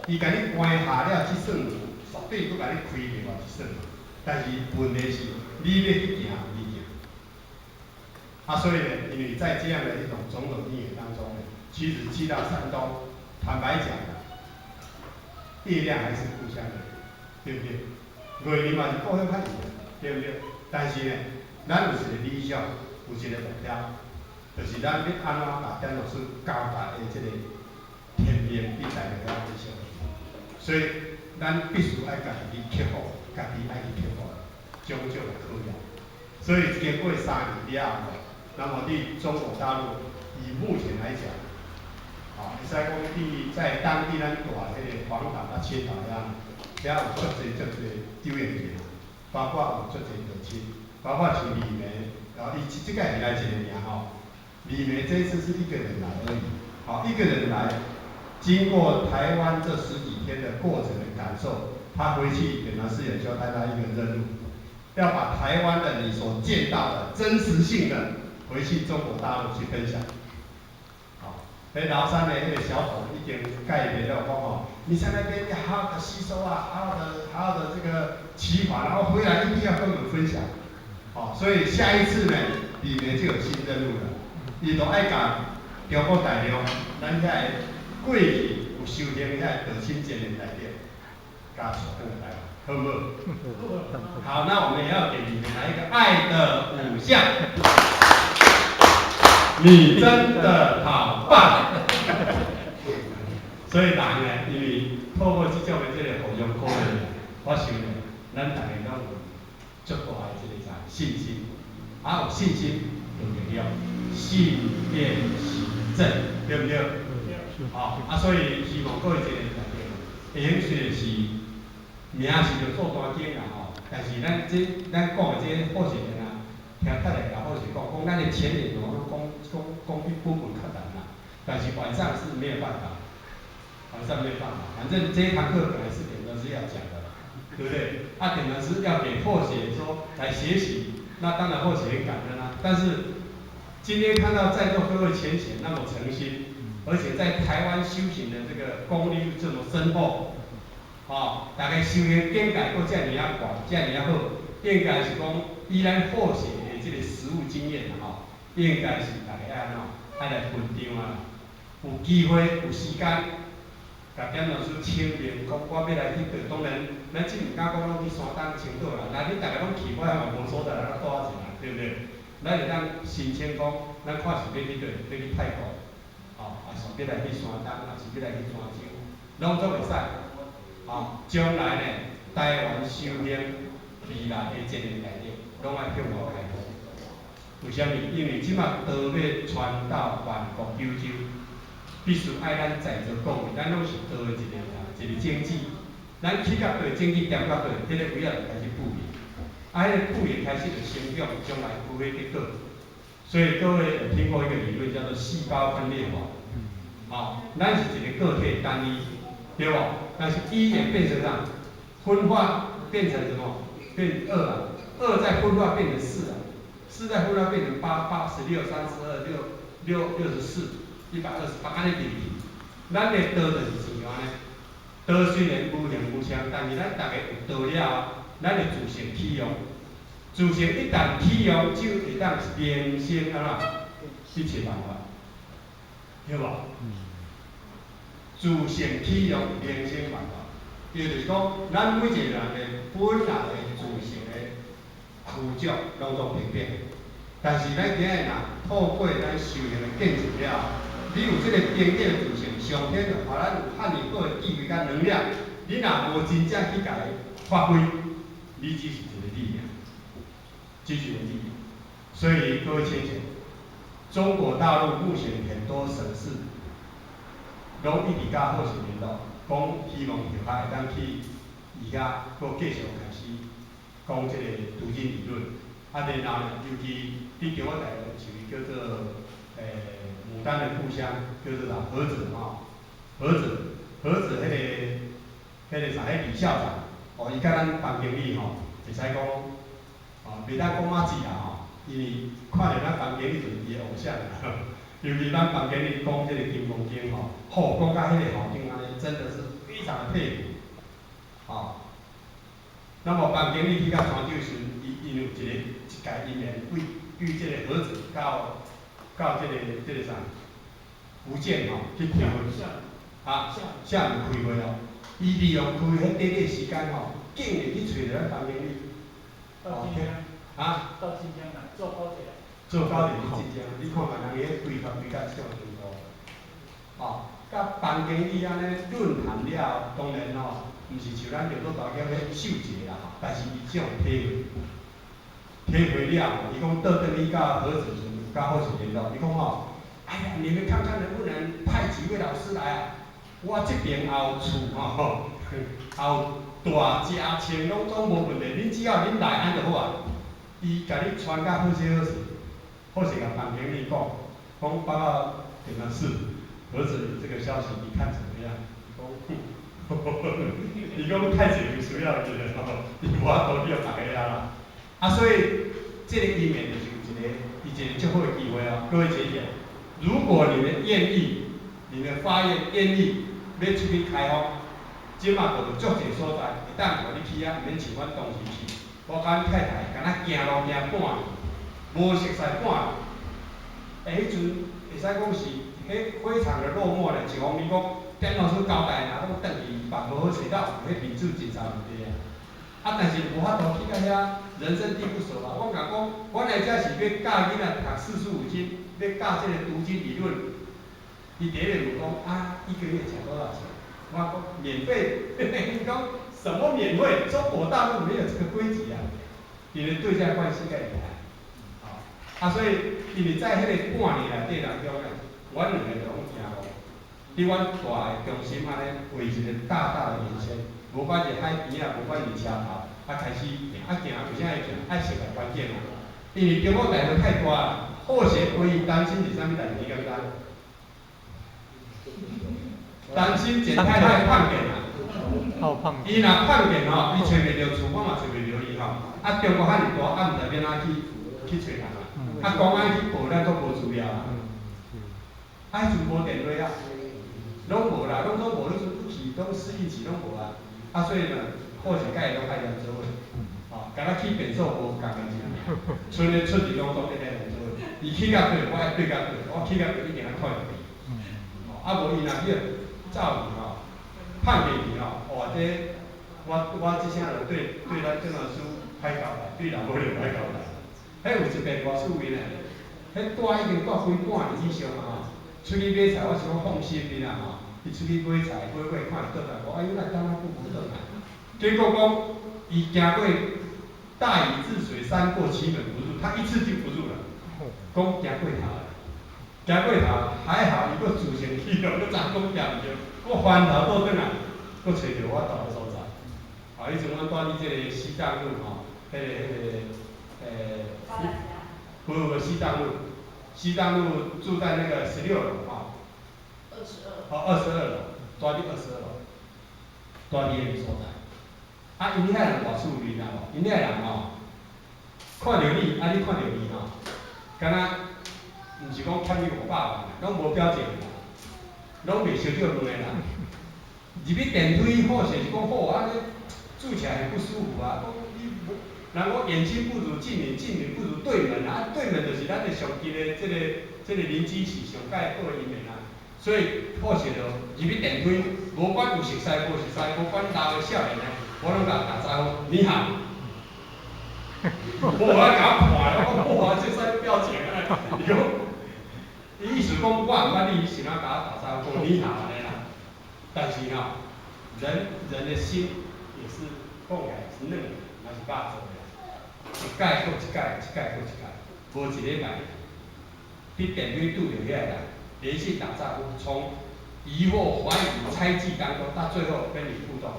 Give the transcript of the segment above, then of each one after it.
伊共你關下了，這算煞對閣共你開另外一算。但是問題是，你欲去行，毋行。啊，所以呢，因為在這樣的一種種種因緣當中呢，其實去到山東，坦白講，月亮還是故鄉的，對不對？月亮嘛是故鄉較圓，對不對？但是呢，咱有一個理想，有一個目標，就是咱欲按怎共典老師交代的這個天命佇台灣遐繼續。所以，咱必須愛家己去克服，家己愛去克服種種的考驗。所以經過3年了後，那麼佇中國大陸，以目前來講，啊，會使講佇在當地咱蹛彼個黃島佮青島遐，遐有足濟足濟有緣人，包括有足濟道親，包括像李梅，然後伊這這個是來一個爾吼，李梅這次是一個人來而已，好，一個人來，經過台灣這十幾天的過程的感受，他回去本來是也交代他一個任務，要把台灣的你所見到的真實性的回去中國大陸去分享。好，彼廬山的彼個小董已經改變了，講吼，你在那邊要好好的吸收啊，好好的、好好的這個啟發，然後回來一定要跟我們分享。好，所以下一次呢，李梅就有新任務了，伊就愛共中國大陸咱遐個過去有修行遐個道親前人內底，共帶轉來台灣，好毋好？好，那我們也要給你們來一個愛的五項。你真的好棒！所以人呢，因為透過這種的這個互相鼓勵，我想呢，咱逐家攏有足大的這個啥信心，啊有信心就力量，信變行正，對毋對？好，啊所以希望各位一個大家會用雖然是名是著做大經啦吼，但是咱這咱講的這好勢啊，聽太太共好勢講，講咱的前言哦，攏講講講比本文較難啦，但是晚上是沒有辦法，晚上沒有辦法，反正這一堂課本來是點老師要講的，對不對？啊，點老師要給霍學說來學習，那當然霍學很感恩啊。但是今天看到在座各位前賢那麼誠心，而且在台灣修行的這個功力又這麼深厚，哦，大家修行境界閣遮爾仔懸，遮爾仔好，應該是講以咱霍學的這個實務經驗啦，吼，應該是大家愛按怎，愛來分享啊。有機會有時間，共點老師請明講，我欲來去佗，當然，咱這毋敢講攏去山東青島啦，若恁逐家攏去，我嘛無所在來蹛一下，對毋對？咱會當申請講，咱看是欲去佗，欲去泰國，吼，抑是欲來去山東，抑是欲來去泉州，攏總會使。吼，將來呢，台灣修行未來的前人內底，攏愛向外開放。為啥物？因為這馬道欲傳到萬國九州，必須愛咱在座各位，咱攏是道的一個啥？一個種子。咱去到佗，種子踮到佗，彼個位仔就開始孵芽。啊，彼個孵芽開始就成長，將來有彼結果。所以各位有聽過一個理論叫做細胞分裂法。吼，咱是一個個體單一，對無？但是一演變成啥？分化變成什麼？變二啊，二再分化變成四啊，四再分化變成八，八16，32，六六64，128，按呢佇去。咱的道就是像按呢，道雖然無形無相，但是咱逐家有道了後，咱會自性起用，自性一旦起用，就會當靈生按怎？一切萬法，對無？自性起用，靈生萬法，也就是講，咱每一個人的本來的自性的軀著攏總平等，但是咱今日若透過咱修行的見證了後，你有這個平等的自性，上天就予咱有遐爾好的智慧佮能量，你若無真正去共伊發揮，你只是一個理爾，只是一個理。所以各位親戚，中國大陸目前很多省市攏一直佮好勢聯絡，講希望後擺會當去伊遐，閣繼續開始講這個讀經理論。啊，然後呢，尤其佇中國大陸有一個叫做牡丹的故鄉，叫做啥菏澤吼，菏澤，菏澤彼個啥，彼李校長，哦，伊佮咱房經理吼，會使講，哦，袂當講馬子啦吼，因為看著咱房經理就是伊的偶像啦，尤其咱房經理講這個金剛經吼，吼，講甲彼個校長按呢，真的是非常的誠佩服，吼。那麼房經理去到泉州時，伊因有一個一屆因緣，對對這個菏澤到這個啥，福建吼去開會，啊，廈門開會哦。伊利用開彼短短時間吼，竟然去揣著咱房經理。到晉江。啊？到晉江來坐高鐵。坐高鐵去晉江，你看覓人彼規劃規到這種程度，吼，佮房經理按呢論談了後，當然吼，毋是像咱綠島大橋彼秀節啦吼，但是伊這種體會，體會了後，伊講倒轉去佮菏澤時陣，佮好勢聯絡，伊講吼，哎呀，你們看看能不能派幾位老師來啊？我這邊也有厝吼，也有大食穿攏總無問題，恁只要恁來按就好啊。伊共你傳甲好勢好勢，好勢共房經理講，講報告點樣是，菏澤這個消息你看怎麼樣？伊講，伊講太濟人需要伊了吼，伊無法度叫逐家啊啦。啊，所以這個因緣就是有一個，伊一個足好的機會哦。各位姐姐，如果你們願意，你們發願願意欲出去開荒，這馬就有足濟所在，會當予你去遐，毋免像阮當時去。我佮阮太太敢若行路行半年，無熟似半年。欸，彼陣會使講是彼非常的落寞咧。一方面講，典老師交代，若講轉去嘛無好揣到，彼民主真濟問題啊。啊，但是無法度去到遐，人生地不熟啊。我共講，阮來遮是欲教囡仔讀四書五經，欲教這個讀經理論。伊第一個問講啊，一個月食多少錢？我講免費。伊講什麼免費？中國大陸沒有這個規矩啊。因為對這關係較厲害。啊，所以因為在彼個半年內底當中呢，阮兩個就攏行路，佇阮蹛的中心按呢畫一個大大的圓圈，無管是海邊仔，無管是車頭，啊開始行，啊行為啥會行？愛熟悉環境啊。因為中國大陸太大啦，好勢唯一擔心是啥物代誌？你敢知？擔心簡太太胖點啊。伊若胖點吼，伊揣袂著厝，我嘛揣袂著伊吼。啊，中國遐爾大，啊毋知欲按怎去揣人啊。啊，公安去報，咱閣無資料啊。啊，彼陣無電話啊，攏無啦，攏總無。彼陣去攏適應期攏無啊。啊，所以呢，好勢佮伊攏愛連做伙，吼，敢若去便所無仝的爾，賰咧出入攏總愛連做伙。伊去到佗，我愛對到佗，我去到佗一定愛看著伊。吼，啊無伊若去走去吼，胖過去吼，哇！這我這聲就對咱鄭老師歹交代，對老母就歹交代。彼有一遍偌趣味呢，彼蹛已經蹛幾半年以上啊吼，出去買菜，我想講放心伊啦吼，伊出去買菜，買買看伊轉來，講哎呦，哪等遐久無轉來？結果講，伊行過大禹治水三過其門不入，他一次就不入了，講行過頭啦，行過頭還好，伊閣自行去咯，閣昨講行毋著，閣翻頭倒轉來，閣揣著我蹛的所在。啊，彼陣阮蹛佇這個西藏路吼，彼個，不不不，西藏路，西藏路住在那個16樓吼。22。哦，二十二樓，蹛佇二十二樓，蹛佇彼個所在。啊，𪜶遐人偌趣味，你知無？𪜶遐人吼，看著你，啊，你看著伊吼，敢若毋是講欠你500萬，攏無表情啦，攏袂相借問的啦。入去電梯好勢是講好，按呢住起來很不舒服啊。講你無，人講遠親不如近鄰，近鄰不如對門啊。對門就是咱的上近的這個鄰居是上蓋好的姻緣啊。所以好勢就入去電梯，無管有熟似無熟似，無管老的少年的，我攏共打招呼，你好。無我共看咧，我講哇，這啥物表情啊？伊講，伊意思講我毋捌你，是按怎共我打招呼講你好按呢啦。但是吼，人人的心也是講起來是軟的，嘛是肉做的。一擺閣一擺，一擺閣一擺，無一禮拜，佇電梯拄著遐個人，連續打招呼，從疑惑、懷疑、猜忌當中，到最後跟你互動。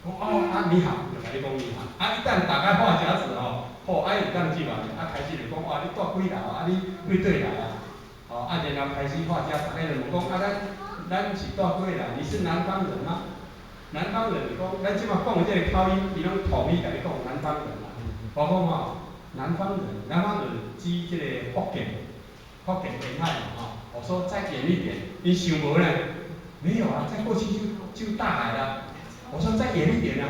講哦啊你好，就共你講你好。啊一旦打開話匣子吼，好啊會當記嘛，啊開始就講哇你蹛幾樓啊？啊你佗佗來啊？吼啊然後開始話家常，彼就問講啊咱是蹛佗來？你是南方人嗎？南方人就講，咱這馬講的這個口音，伊攏統一共你講南方人啦。我講吼，南方人，南方人指這個福建，福建沿海嘛吼。我說再遠一點，你想無呢？沒有啊，再過去就大海了。我說再遠一點啊！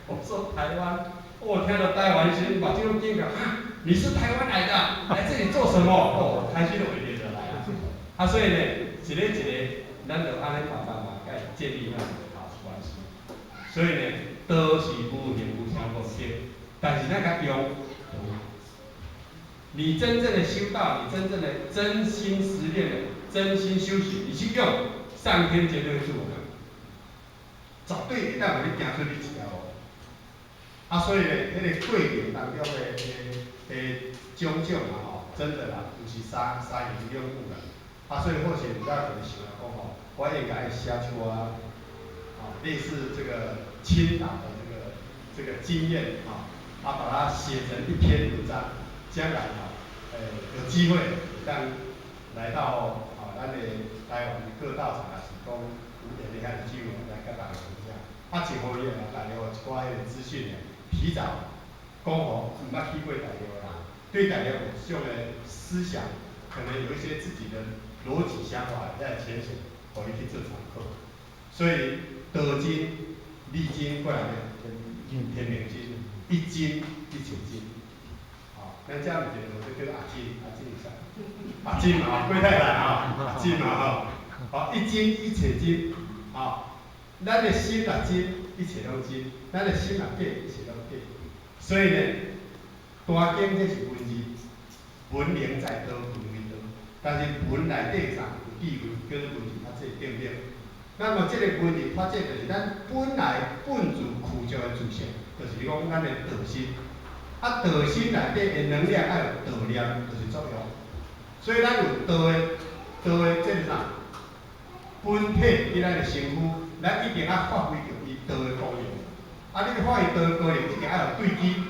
我說台灣，我聽到台灣時，目睭攏瞪個，啊，你是台灣來的，來這裡做什麼？哦，開心都會連著來啊！啊，所以呢，一個一個，咱就按呢慢慢慢共建立咱的好關係。所以呢，道是無形無聲無息，但是咱共用。你真正的修道，你真正的真心實練的真心修行，你去用，上天絕對會祝福你，絕對會當予你行出你一條路。啊，所以呢，彼個過程當中的種種啊吼，真的啦，毋是三言兩語啦。啊，所以或許有當時想講吼，我應該寫出啊，類似這個青島的這個經驗啊，啊，把它寫成一篇文章，將來吼，有機會當來到啊，咱的台灣的各道場，也是講有緣的遐個機會來佮大家分享。啊，一方面嘛，大陸有一寡彼個資訊呢，提早講予毋捌去過大陸的人，對大陸有這種的思想，可能有一些自己的邏輯想法，在淺顯，予伊去做參考。所以道真、理真過來呢，天命真，一真一切真。吼，咱遮有一個叫做阿金，阿金是啥？阿金嘛，郭太太吼，阿金嘛吼，好，一真一切真，吼，咱的心若真，一切攏真；咱的心若假，一切攏假。所以呢，大經這是文字，文明在道，文為道，但是文內底啥有智慧，叫做文字較濟，對毋對？那麼這個文字發展就是咱本來本自具足的自性，就是講咱的道心。啊，道心內底的能量愛有道念，就是作用。所以咱有道的這個啥？本體佇咱的身軀，咱一定愛發揮著伊道的功能。啊，你欲發揮道的功能，一定愛有對機。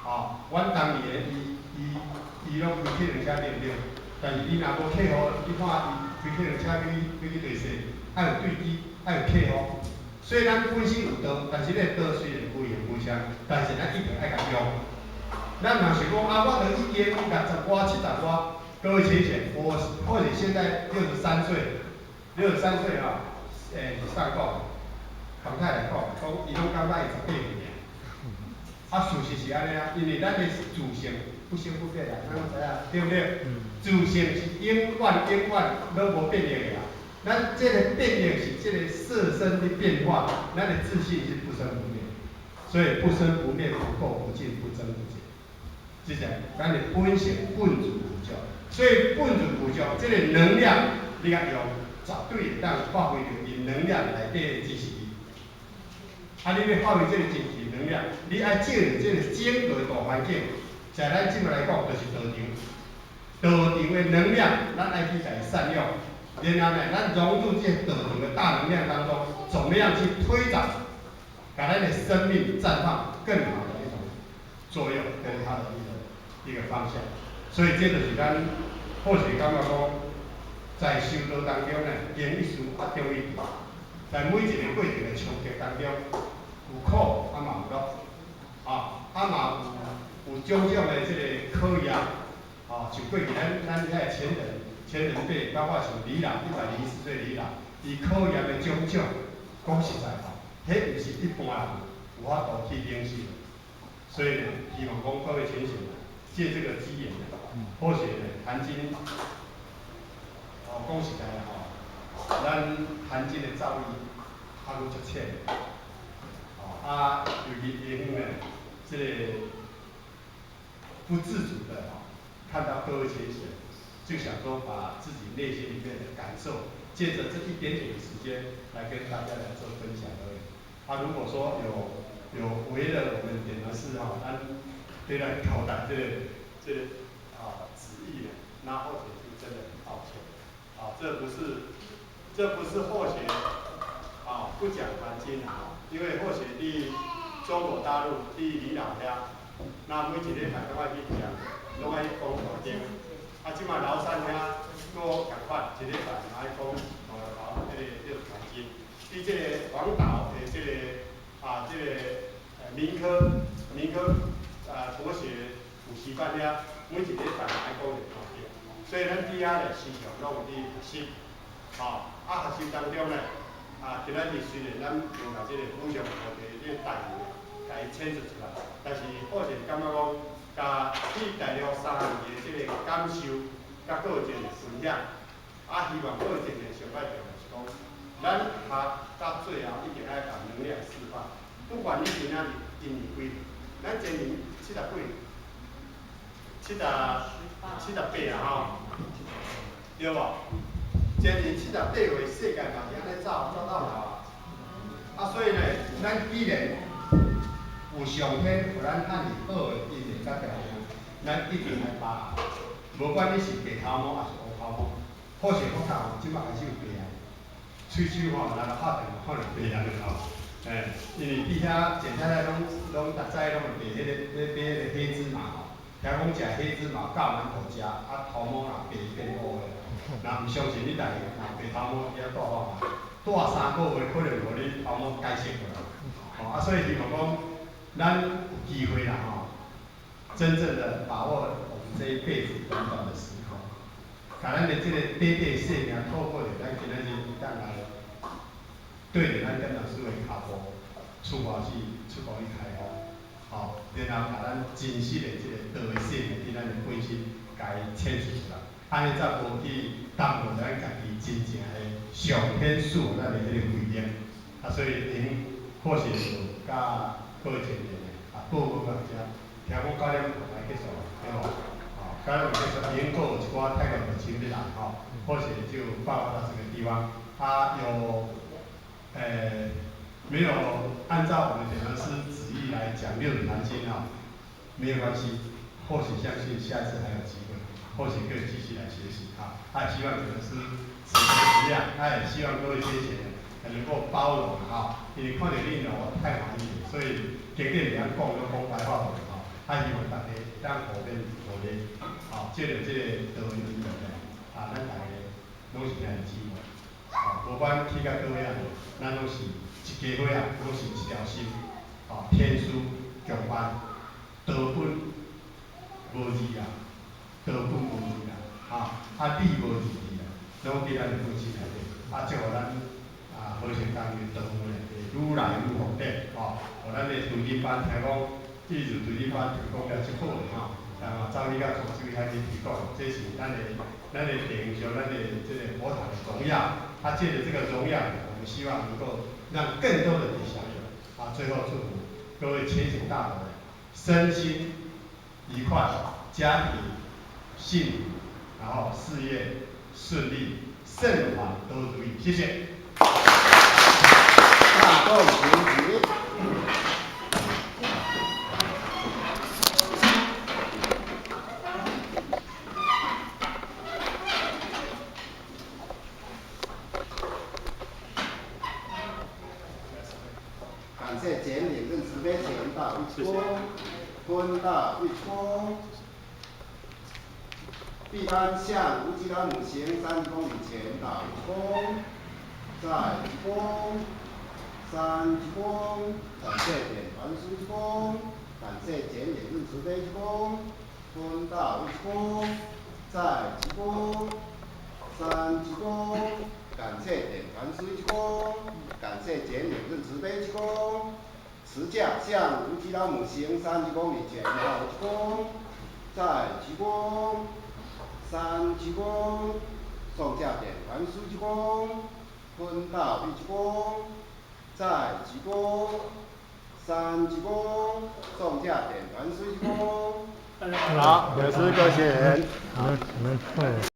吼，阮當年的伊攏開客人車對毋對？但是伊若無客戶，你看伊開客人車欲去對勢，愛有對機，愛有客戶。所以咱本身有道，但是這個道雖然無形無相，但是咱一定愛共用。咱若是講啊，我都已經60外、70外，各位淺顯，我或者現在63歲，63歲吼，是上講，彭太來講，講伊攏感覺伊18歲爾。啊，事實是按呢啊，因為咱的自性不生不滅啊，咱攏知影，對毋對？自性是永遠永遠攏無變異的啦。咱這個變異是這個色身的變化，咱的自性是不生不滅，所以不生不滅，不垢不淨，不增不減。這是咱的本性本自具足，所以本自具足，這個能量你共用，絕對會當發揮著伊能量內底的知識。啊，你欲發揮這個真實能量，你愛進入這個整個大環境，在咱這馬來講，就是道場。道場的能量，咱愛去共伊善用。然後呢，咱融入這個道場的大能量當中，怎麼樣去推展，共咱的生命綻放更好的一種作用，跟它的一個方向。所以這就是咱或許感覺講，在修道當中呢，經一事啊，終一智，在每一個過程的衝擊當中，有苦啊嘛有樂，啊嘛有種種的這個考驗，像過去咱遐個前人輩，包括像李老104歲李老，伊考驗的種種，講實在吼，彼毋是一般人有法度去領受。所以呢，希望講各位淺顯借這個機緣呢，或許呢，壇經，哦，講實在吼，咱壇經的造詣還閣足淺，哦啊，尤其因呢，這個不自主的吼，看到各位淺顯，就想說把自己內心裡面的感受，借着這一點點的時間來跟大家來做分享而已。啊，如果說有違了我們點傳寺吼，咱對咱交代這個啊旨意呢，那後學就真的很抱歉。啊，這不是後學啊不講壇經啊，因為後學佇中國大陸佇李老遐，那每一禮拜攏愛去講，攏愛講大經。啊，這馬嶗山遐閣仝款，一禮拜嘛愛講哦，彼個叫壇經。佇這個黃島的這個啊，這個民科啊國學補習班遐，每一禮拜嘛愛講一個壇經。所以咱佇遐咧時常攏有佇學習，吼，啊學習當中咧，啊，今仔日雖然咱無共這個五常菩提這個大願，共伊闡述出來，但是好勢感覺講，共去大陸3年的這個感受，佮各位一個分享，啊，希望各位一個上擺重要是講，咱學到最後一定愛共能量釋放，不管你今仔日今年幾歲，咱今年70幾，78啊吼，對無？前年78歲，世界嘛是按呢走，走到老啊。啊，所以呢，咱既然有上天予咱遮爾好的姻緣佮條件，咱一定愛把握。無管你是白頭毛抑是烏頭毛，好勢福塔吼，這擺開始有白啊。喙齒吼，若來拍電話看著白啊就吼。欸，因為佇遐檢查來攏逐早攏會白彼個咧買彼個黑芝麻吼，聽講食黑芝麻教蠻好食，啊頭毛若白變烏的。若毋相信你逐个若白頭毛去遐帶看覓，帶3個月可能予你頭毛改色過來。吼啊，所以希望講，咱有機會啦吼，真正的把握我們這一輩子短短的時空，共咱的這個短短生命透過著咱今仔日會當來對著咱點老師的跤步出發去出國去開發，吼，然後共咱真實的這個道的生命佇咱的本身，共伊闡述出來。按呢才無去耽誤咱家己真正的上天賜予咱的彼個慧能。啊，所以𪜶好勢就佮各位前面的啊報告到遮，聽講9點半來結束，對無？吼，9點半結束，𪜶閣有一寡泰國的親要來吼，好勢就報告到這個地方。啊，有沒有按照我們點傳師旨意來講六祖壇經吼，沒有關係，或許相信下次還有機會。或許可以繼續來學習啊！啊，希望點傳師慈悲無量，哎，希望各位先賢能夠包容哈，因為看著恁哦，我太歡喜，所以經典袂曉講，攏講白話文吼。啊，希望大家會當普遍普遍，吼，借著這個道的因緣呢，啊，咱大家攏是兄弟姊妹，吼，無管去到佗位啊，咱攏是一家伙仔，攏是一條心，吼，天師共辦，道本無二啊。道本無二啦，哈，啊理無二義啦，攏佇咱的本身內底，啊，祝予咱啊和善工的道呢會愈來愈發展，吼，予咱的推進班聽講，藝術推進班推廣了足好的吼，啊，走去到泉州遐去推廣，這是咱的地方上，咱的這個佛塔的榮耀，啊，借著這個榮耀，我們希望能夠讓更多的人享有，啊，最後祝福各位前賢大德身心愉快，家庭幸福，然後事業順利，勝法都如意，謝謝。大眾請起。感謝簡領跟慈悲前道一躬，坤道一躬。畢班向無極老母行三公里前道一躬，再一躬，三鞠躬，感謝點傳師一躬，感謝簡領跟慈悲一躬，坤道一躬，再鞠躬，三鞠躬，感謝點傳師一躬，感謝簡領跟慈悲一躬，持駕向無極老母行三鞠躬禮前道一躬，再鞠躬。三鞠躬，送駕點傳師鞠躬，坤道一鞠躬，再鞠躬，三鞠躬，送駕點傳師鞠躬。好，有事各賢。好，你們會。